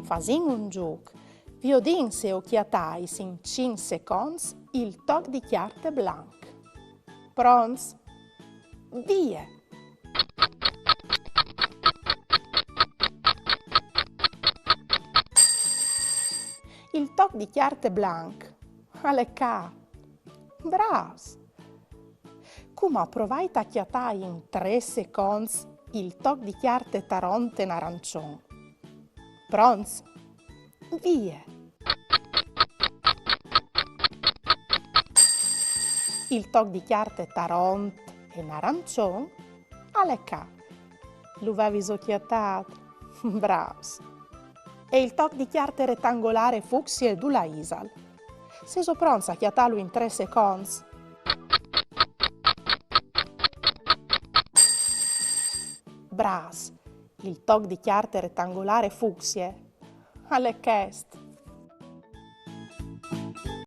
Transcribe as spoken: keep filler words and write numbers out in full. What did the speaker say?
Fasìn un zûc. Viodìn se o cjatais in cinc seconts il toc di cjarte blanc. Pronts? Vie! Il toc di cjarte blanc al è ca. Brâfs! Cumò provait a cjatâ in trê seconts il toc di cjarte taront e narançon. Pronts? Vie! Il toc di cjarte taront e narançon al è ca. Lu vêso cjatât? Brâfs! E il toc di cjarte retangolâr e fucsie dulà isal? Sêso pronts a cjatâlu in trê seconts? Brâfs! Il toc di cjarte retangolâr e fucsie al è chest.